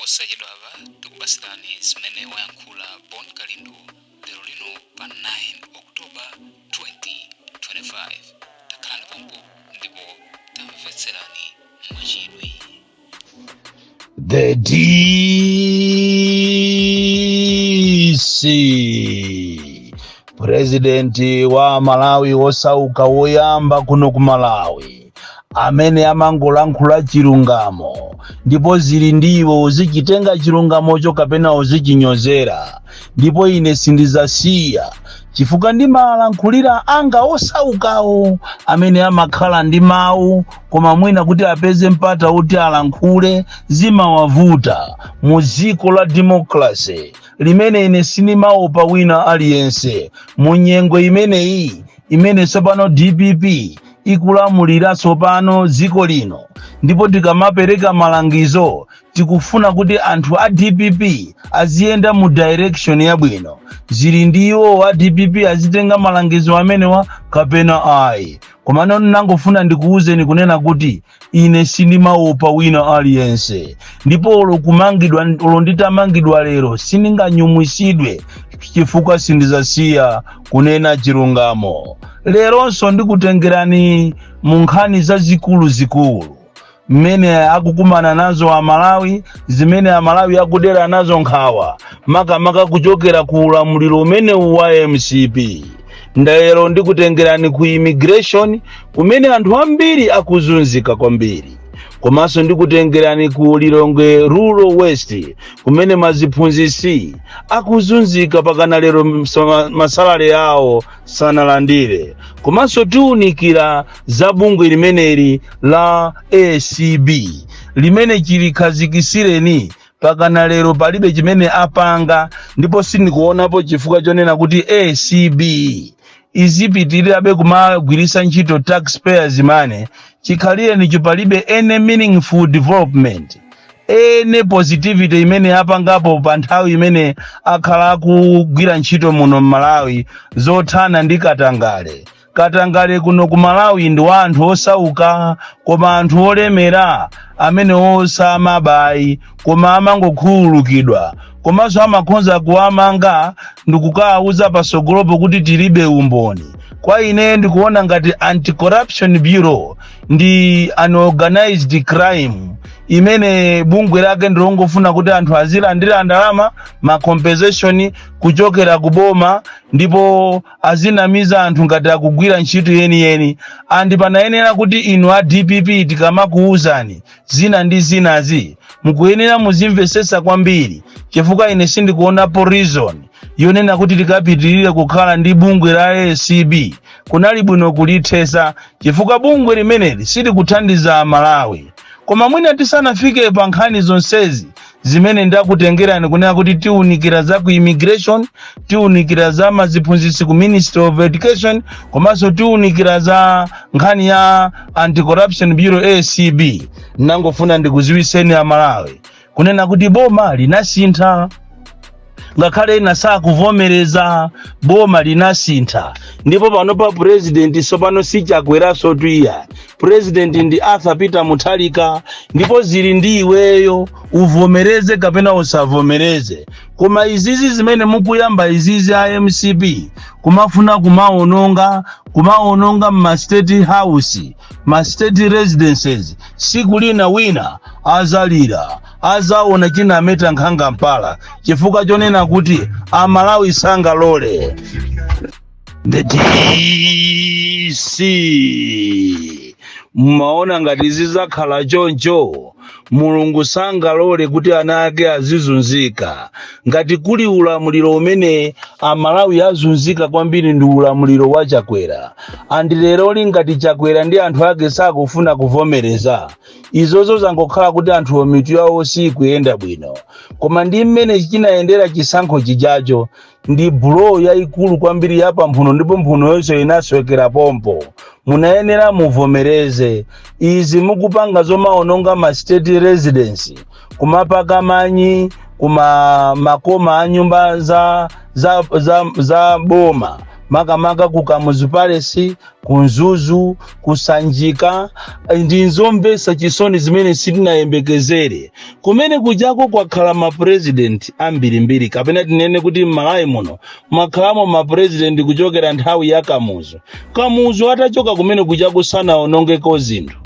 Posachedwapa tikupatsirani zimene wayankhula Bon Kalindo lero lino pa 9 October 2025. Takhalani pompo ndipo tamvetserani mwachidwi. The DC, President wa Malawi wosauka woyamba kuno ku Malawi amene amangolankhula chilungamo, ndipo zili ndiwe uzichitenga chilungamocho kapena uzichinyozera. Ndipo ine sindizasiya chifukwa ndimalankhulira anga osaukawo amene amakhala ndi mawu koma mwina kuti apeze mpata kuti alankhule zimawavuta mu dziko la democracy limene ine sindimaopa wina aliyense. Mu nyengo imeneyi imene tsopano DPP ikulamulira tsopano dziko lino, ndipo tikamapereka malangizo tikufuna kuti anthu a DPP aziyenda mu direction yabwino. Zili ndi iwo a DPP azitenga malangizo amenewa kapena ayi. Komano nangofuna ndikuwuzeni kunena kuti ine sindimaopa wina aliyense, ndipo olo kumangidwa, olo nditamangidwa lero, sindinganyumwisidwe chifukwa sindizasiya kunena chilungamo. Leronso ndikutengerani mu nkhani zazikuluzikulu mmene akukumana nazo Amalawi, zimene Amalawi akudera nazo nkhawa, makamaka kuchokera ku ulamuliro umenewu wa MCP. Ndalero ndikutengerani ku immigration kumene anthu ambiri akuzunzika kwambiri, komanso ndikutengerani ku Lilongwe Rural West kumene maziphunzitsi akuzunzika pakana lero masalale awo sanalandire. Komanso tiwunikira za bungwe limeneli la ACB limene chilikhazikisireni pakana lero palibe chimene apanga, ndipo sindikuonapo chifukwa chonena kuti ACB izipitirirabe kumagwiritsa ntchito taxpayers money chikhalirenicho palibe any meaningful development, any positivity imene apangapo pa nthawi imene akhala akugwira ntchito muno m'Malawi zothana ndi katangale. Katangale kuno ku Malawi ndi wa anthu osauka, koma anthu olemera amene osamabayi koma amangokhululukidwa, komanso amakhonza kuwamanga ndikukawauza pasogolopo kuti tilibe umboni. Kwa ine ndikuona ngati Anti-Corruption Bureau ndi an organized crime imene bungwe lake ndilongofuna kuti anthu azilandira ndalama, ma compensation kuchokera ku boma, ndipo azinamiza anthu ngati akugwira ntchito yeniyeni. And panayenera kuti inu a DPP, tikamakuwuzani zina ndi zinazi, mukuyenera muzimvesesa kwambiri, chifukwa ine sindikuonapo reason yonena kuti tikapitirire kukhala ndi bungwe la ACB. Kunali bwino kulithesa chifukwa bungwe limeneli silikuthandiza Amalawi. Koma mwina tisanafike pa nkhani zonsezi zimene ndakutengerani kunena kuti tiwunikira za ku immigration, tiwunikira za maziphunzitsi ku Ministry of Education, komanso tiwunikira za nkhani ya Anti-Corruption Bureau, ACB, nangofuna ndikuziwiseni Amalawi kunena kuti boma linasintha. Ngakhale ena sakuvomereza, boma linasintha, ndipo pano pa president sopano sichakweranso tuiya, president ndi Arthur Peter Mutharika. Ndipo zili ndi iweyo uvomereze kapena usavomereze. Koma izizi zimene mukuyamba izizi a MCP, kumafuna kumaononga ma state house, ma state residences, siku lina wina azalira, azaona chinameta nkhanga mpala, chifukwa chonena kuti Amalawi sangalole. The DC, mmaona ngati zizakhala choncho? Mulungu sangalole kuti ana ake azizunzika. Ngati kuli ulamuliro umene Amalawi azunzika kwambiri ndi ulamuliro wa Chakwera. And leroli ngati Chakwera ndi anthu ake sakufuna kuvomereza, izozo zangokhala kuti anthu mitu yawo sikuyenda bwino. Koma ndi mmene chinayendera chisankho chijacho ndi blow yayikulu kwambiri ya pamphuno, ndipo mphuno yonse inaswekera pompo. Munayenera muvomereze izi mukupanga zomaononga ma state residence, kumapaka manyi kuma makoma a nyumba za boma. Makamaka ku Kamuzu Palace, ku Mzuzu, ku Sanjika. Ndi nzomvetsa chisoni zimene sitinayembekezere. Kumene kujako kwakhala mapurezidenti ambirimbiri, kapena tinene kuti m'Malawi muno mwakhalamo mapurezidenti kuchokera nthawi ya Kamuzu. Kamuzu atachoka, kumene kujako sanaonongeko zinthu.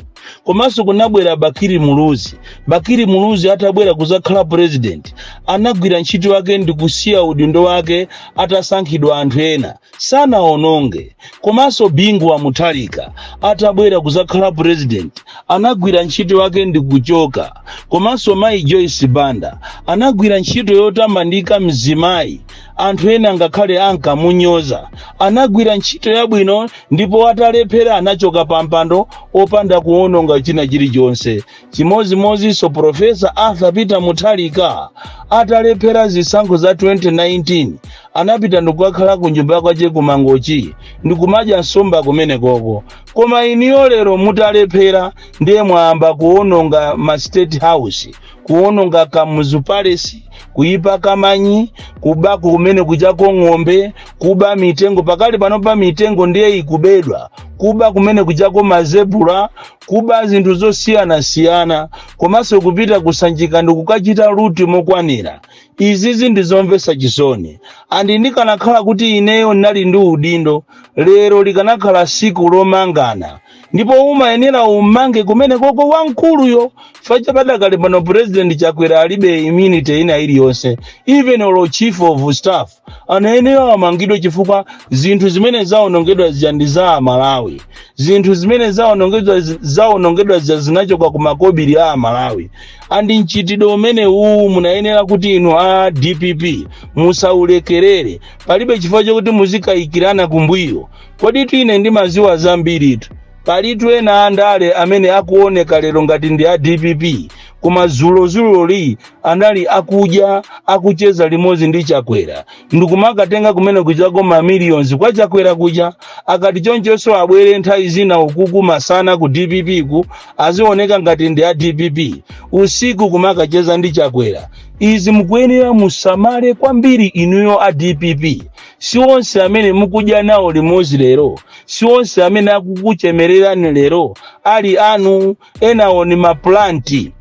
Komanso kunabwera Bakili Muluzi. Bakili Muluzi atabwera kuzakhala president, anagwira ntchito yake ndi kusiya udindo wake atasankhidwa anthu ena, sanaononge. Komanso Bingu wa Mutharika atabwera kuzakhala president, anagwira ntchito yake ndi kuchoka. Komanso mayi Joyce Banda anagwira ntchito yotamandika, mzimayi anthu ena ngakhale ankamunyoza, anagwira ntchito yabwino, ndipo atalephera anachoka pa mpando opanda kuwononga china chilichonse. Chimodzimodzinso Professor Arthur Peter Mutharika atalephera zisankho za 2019, anapita ndikukakhala ku nyumba kwache ku Mangochi ndikumadya nsomba kumenekoko. Koma iniyo lero mutalephera, ndiye mwayamba kuwononga ma State House, kuwononga Kamuzu Palace, kuyipa kamanyi, kuba kumene kuchako ng'ombe, kuba mitengo. Pakali panopa mitengo ndiye ikubedwa, kuba kumene kuchako mazebula, kuba zinthu zosiyanasiyana, komanso kupita kuSanjika ndikukachita loot mokwanira. Izizi ndizomvetsa chisoni. And ndikanakhala kuti ineyo ndinali ndi udindo, lero likanakhala siku lomangana, ndipo umayenera umange kumene koko wamkuluyo. Facha padakali pano President Chakwera alibe immunity ina iliyonse, even olo chief of staff anayenera amangidwe, chifukwa zinthu zimene zawonongedwa zija ndi za Amalawi. Zinthu zimene zawonongedwa zija zinachoka ku makobiri a Amalawi. And mchitidwe umene uwu munayenera kuti inu a DPP musaulekerere. Palibe chifukwa chokuti muzikayikirana kumbuyo. Kodi ine ndimaziwa zambiritu. Palitu ena andale amene akuoneka lero ngati ndi a DPP, koma zulozuloli anali akudya, akucheza limodzi ndi Chakwera, ndikumakatenga kumene kuchako ma millions kwa Chakwera kuja. Akati chonchonso abwere nthawi zina ukuku masana ku DPP ku, azioneka ngati ndi a DPP, usiku kumakacheza ndi Chakwera. Izi mukuyenera musamale kwambiri inuyo a DPP. Si onse amene mukudya nawo limodzi lero, si onse amene akukuchemererani lero ali anu. Enawo ni ma plant,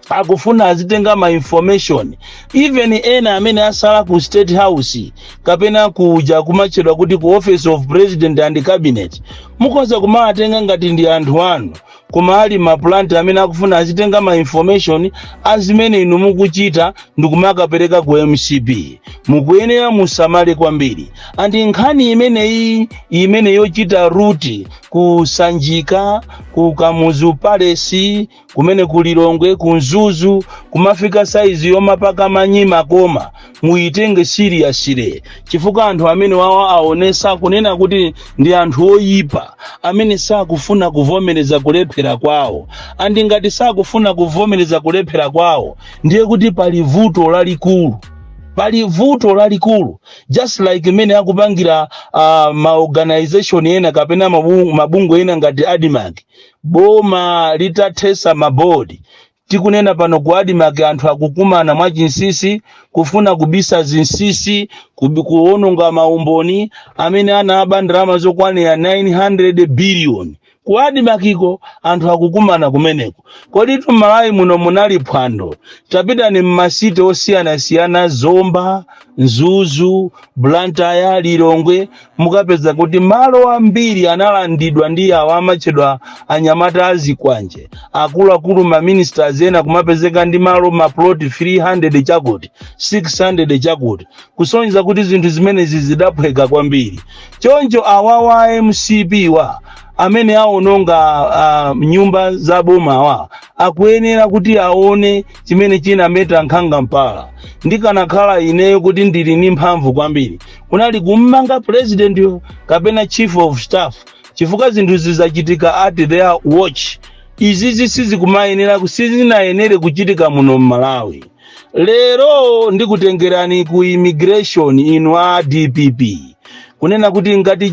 akufuna azitenga ma information. Even ena amene asala ku State House kapena kuja kumatchedwa kuti ku Office of President and Cabinet, mukhoza kumawatenga ngati ndi anthu anu, koma ali ma plant amene akufuna azitenga ma information azimene inu mukuchita ndikumakapereka ku MCP. Mukuyenera musamale kwambiri. And nkhani imeneyi, imene yochita loot ku Sanjika, ku Kamuzu Palace, kumene ku Lilongwe, ku Mzuzu, kumafika size yomapaka manyima, koma muyitenge seriously, chifukwa anthu amene wawa aonesa kunena kuti ndi anthu oyipa amene sakufuna kuvomereza kulephera kwawo. And ngati sakufuna kuvomereza kulephera kwawo, ndiye kuti pali vuto lalikulu, pali vuto lalikulu, just like imene akupangira ma organization ena kapena mabungwe ena ngati ADMARC. Boma litathesa mabodi, tikunena pano ku ADMARC anthu akukumana mwachinsinsi kufuna kubisa zinsinsi, kuwononga maumboni amene anaba ndalama zokwanira 900 billion ku ADMARC-ko. Anthu akukumana kumeneko. Kodi Malawi muno munali phwando? Tapitani mma city osiyanasiyana, Zomba, Mzuzu, Blantyre, Lilongwe, mukapeza kuti malo ambiri analandidwa ndi awo amatchedwa anyamata azikwanje. Akuluakulu, ma ministers ena kumapezeka ndi malo, ma plot 300 chakuti, 600 chakuti, kusonyeza kuti zinthu zimenezi zidaphweka kwambiri. Choncho awawa MCP wa amene aononga nyumba za bomawa akuyenera kuti aone chimene chinameta nkhanga mpala. Ndikanakhala ineyo kuti ndili ndi mphamvu kwambiri, kunali kummanga presidentyo kapena chief of staff, chifukwa zinthu zizachitika at their watch. Izizi sizikumayenera, sizinayenere kuchitika muno mMalawi. Lero ndikutengerani ku immigration, inu a DPP, kunena kuti ngati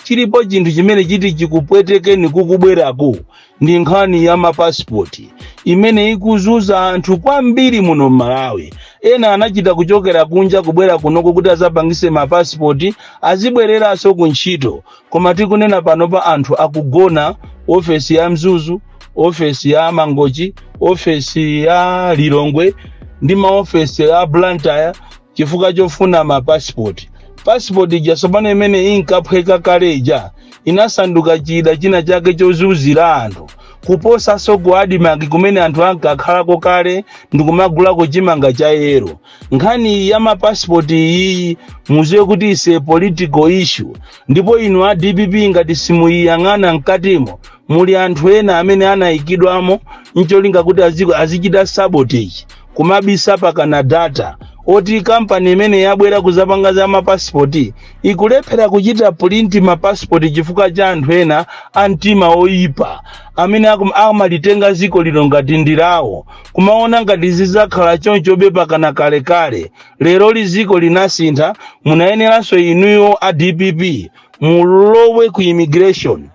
chilipo chinthu chimene chiti chikupwetekeni kukubwerako. Ndi nkhani ya mapasipoti imene ikuzunza anthu kwambiri muno m'Malawi. Ena anachita kuchokera kunja kubwera kunoko kuti azapangise mapasipoti, azibwereranso ku ntchito. Koma tikunena panopa, anthu akugona ofesi ya Mzuzu, ofesi ya Mangochi, ofesi ya Lilongwe ndi maofesi ya Blantyre chifukwa chofuna mapasipoti. Pasipoti ija tsopano imene inkaphweka kale ija inasanduka chida china chake chozunzira anthu, kuposanso ku ADMARC kumene anthu ankakhalako kale ndikumagulako chimanga cha yellow. Nkhani ya mapasipoti iyi, muziwe kuti is a political issue, ndipo inu a DPP ngati simuyiyang'ana, mkatimo muli anthu ena amene anayikidwamo ncholinga kuti azichita sabotage, kumabisa pakana data oti kampani imene yabwera kuzapanga za mapasipoti ikulephera kuchita print mapasipoti chifukwa cha anthu ena a mtima oyipa amene amalitenga ziko lino ngati ndilawo, kumaona ngati zizakhala chonchobe pakana kalekale. Lero liziko linasintha. Munayeneranso inuyo a DPP mulowe ku immigration,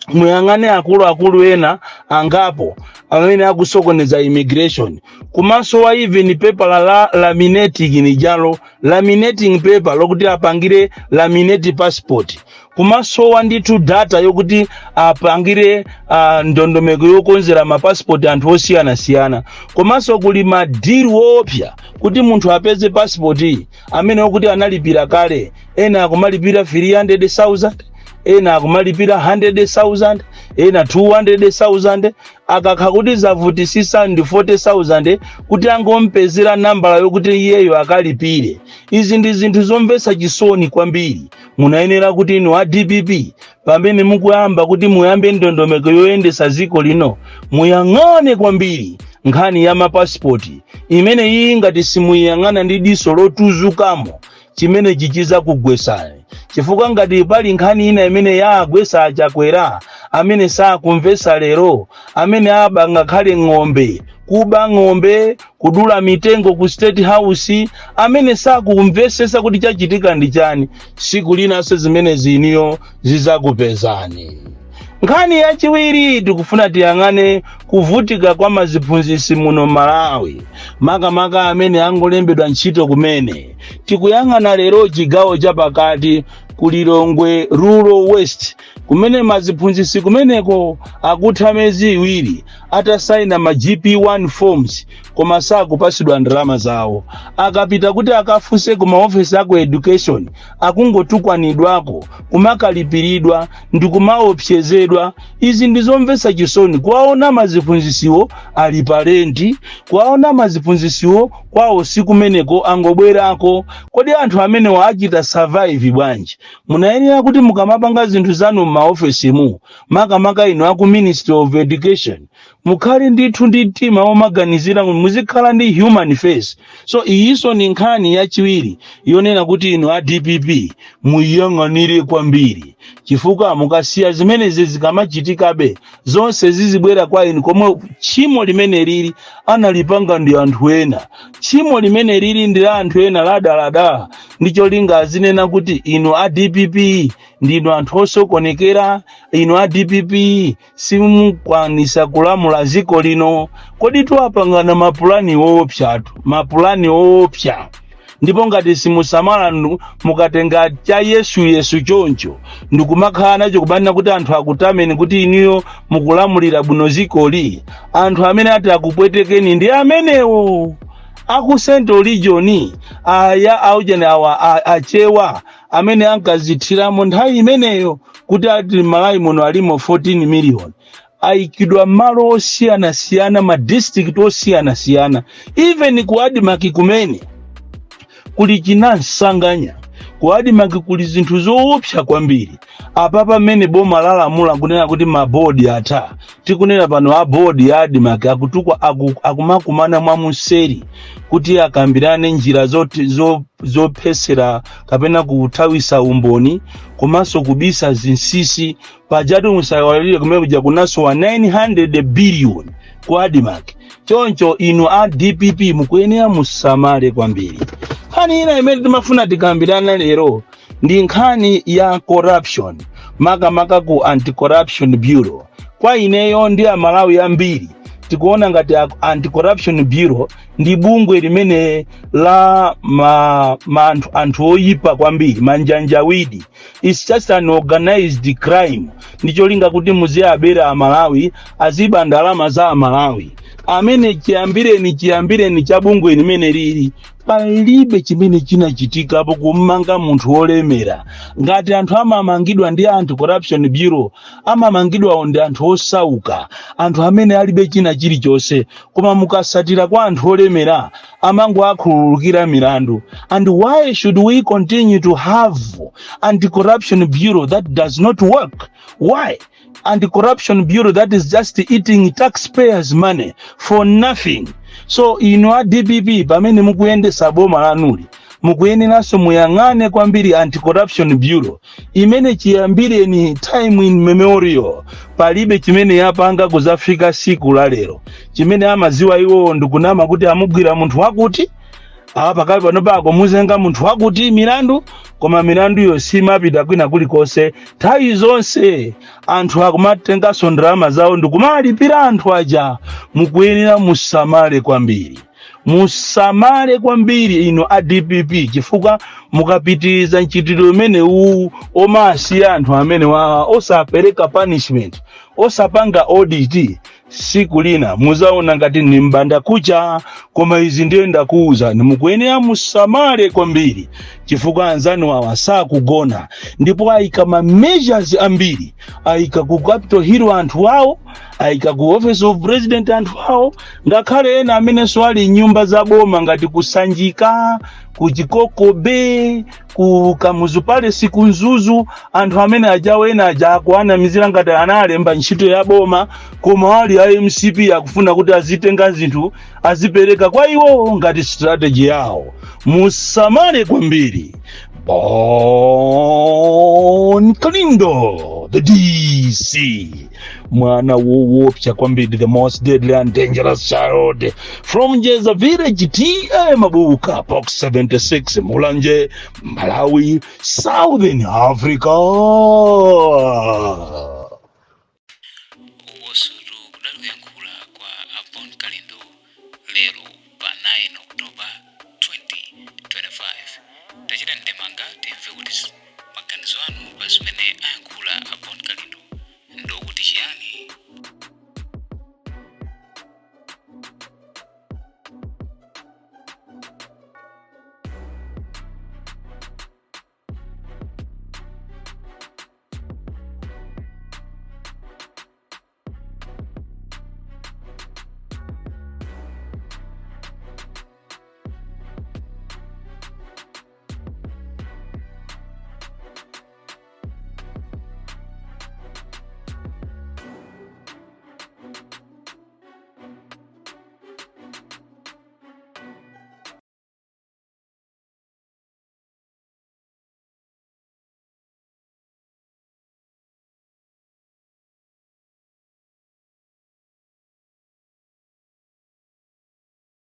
muyang'ane akuluakulu ena angapo amene akusokoneza immigration, komanso wa even paper la laminating nijalo, laminating paper lokuti apangire laminate passport, komanso wa ndithu data yokuti apangire ndondomeko yokonzera mapasipoti anthu osiyanasiyana. Komanso kuli ma deal woopsa kuti munthu apeze pasipoti amene okuti analipira kale. Ena akumalipira 300,000, ena akumalipira 100,000, ena 200,000, akakha kuti zavutisisa ndi 40,000 kuti angompezera nambala yokuti iyeyo akalipire. Izi ndi zinthu zomvetsa chisoni kwambiri. Munayenera kuti inu a DPP, pamene mukuyamba kuti muyambe ndondomeko yoyendesa dziko lino, muyang'ane kwambiri nkhani ya mapasipoti imene iyi. Ngati simuyang'ana ndi diso lotuzukamo, chimene chichiza kugwesani, chifukwa ngati pali nkhani ina imene yagwesa Achakwera amene sakumvesa lero, amene aba ngakhale ng'ombe, kuba ng'ombe, kudula mitengo ku State House, amene sakumvesesa kuti chachitika ndi chani, siku linanso zimene ziniyo zizakupezani. Nkhani yachiwiri, tikufuna tiyang'ane kuvutika kwa maziphunzitsi muno Malawi, makamaka amene angolembedwa ntchito kumene. Tikuyang'ana lero chigawo chapakati, ku Lilongwe Rural West, kumene maziphunzitsi kumeneko akutha miyezi 2 atasaina ma GP1 forms, koma sakupasidwa ndalama zawo. Akapita kuti akafunse ku maofesi aku education, akungotukwanidwako, kumakalipiridwa ndi kumaopsezedwa. Izi ndizomvetsa chisoni kuwaona maziphunzisiwo ali pa rent, kuwaona maziphunzisiwo kwawo si kumeneko, angobwerako. Kodi anthu amenewa achita survive bwanji? Munayenera kuti mukamapanga zinthu zanu m'maofesimu, makamaka inu aku Ministry of Education, mukhale ndithu ndi mtima womaganizira, muzikhala ndi human face. So iyinso ni nkhani yachiwiri yonena kuti inu a DPP muyang'anire kwambiri, chifukwa mukasiya zimenezi zikamachitikabe, zonse zizibwera kwa inu. Komwe tchimo limene lili analipanga ndi anthu ena, tchimo limene lili ndi la anthu ena ladaladala, ndi cholinga azinena kuti inu a DPP ndinu anthu osokonekera, inu a DPP simukwanisa kulamula dziko lino. Kodi tiwapangana mapulani woopsatu, mapulani woopsa, ndipo ngati simusamala, mukatenga cha Yesu Yesu choncho ndikumakhala nacho kubanena kuti anthu akutameni kuti inuyo mukulamulira bwino dzikoli, anthu amene ati akupwetekeni ndi amenewo aku Central Region, aya aujeni awa Achewa amene ankazithiramo nthawi imeneyo kuti ati Malawi muno alimo 14 million, ayikidwa malo osiyanasiyana, ma district osiyanasiyana. Even ku ADMARC kumene kuli chinamsanganya, ku ADMARC kuli zinthu zoopsa kwambiri. Apa pamene boma lalamula kunena kuti mabodi atha, tikunena pano a board ya ADMARC akutukwa akumakumana mwamuseri kuti akambirane njira zophesera kapena kuthawisa umboni komanso kubisa zinsinsi. Pajatu musawalire, kumene kuja kunasowa 900 billion ku ADMARC. Choncho inu a DPP mukuyenera musamale kwambiri. Nkhani ina imene timafuna tikambirana lero ndi nkhani ya corruption, makamaka ku Anti-Corruption Bureau. Kwa ineyo ndi Amalawi ambiri, tikuona ngati Anti-Corruption Bureau ndi bungwe limene la ma anthu oyipa kwambiri, manjanjawidi. It's just an organized crime, ndicholinga kuti muziyabera Amalawi, aziba ndalama za Amalawi amene chiyambireni cha bungwe limene lili, palibe chimene chinachitikapo kummanga munthu wolemera. Ngati anthu amamangidwa ndi Anti-Corruption Bureau, amamangidwawo ndi anthu osauka, anthu amene alibe china chilichonse. Koma mukasatira kwa anthu olemera, amangoakhululukira milandu. And why should we continue to have Anti-Corruption Bureau that does not work? Why Anti-Corruption Bureau that is just eating taxpayers' money for nothing? So inu a DPP, pamene mukuyendesa boma lanuli, mukuyeneranso muyang'ane kwambiri Anti-Corruption Bureau imene chiyambireni time immemorial palibe chimene yapanga kuzafika siku la lero. Chimene amaziwa iwowo ndikunama kuti amugwira munthu wakuti apa, pakali pano pako muzenga munthu wakuti milandu, koma milanduyo simapita kwina kulikonse. Nthawi zonse anthu akumatenganso ndalama zawo ndikumalipira anthu aja. Mukuyenera musamale kwambiri, musamale kwambiri inu a DPP, chifukwa mukapitiriza mchitidwe umene uwu omasiya anthu amene wa osapereka punishment, osapanga audit, siku lina muzaona ngati ni mbanda kucha. Koma izi ndiye ndakuwuzani, mukuyenera musamale kwambiri, chifukwa anzanu awa sakugona, ndipo ayika ma measures ambiri. Ayika ku Capitol Hill anthu awo, ayika ku Office of President anthu awo, ngakhale ena amenenso ali nyumba za boma ngati kuSanjika, ku Chikoko Bay, ku Kamuzu Palace, ku Mzuzu. Anthu amene ajawo, ena aja akuanamizira ngati analemba ntchito ya boma, koma ali a MCP, akufuna kuti azitenga zinthu azipereka kwa iwo ngati strategy yawo. Musamale kwambiri. Bon Kalindo, the DC, mwana woopsa kwambiri, the most deadly and dangerous child from Jeza Village, TA Mabuka, Box 76, Mulanje, Malawi, Southern Africa. Uwosutu kudali kuyankhula kwa a Bon Kalindo lero pa 9 October 2025. Tachita ndemanga, timve kuti maganizo anu pa zimene ayankhula a Bon Kalindo ndokuti chiyani.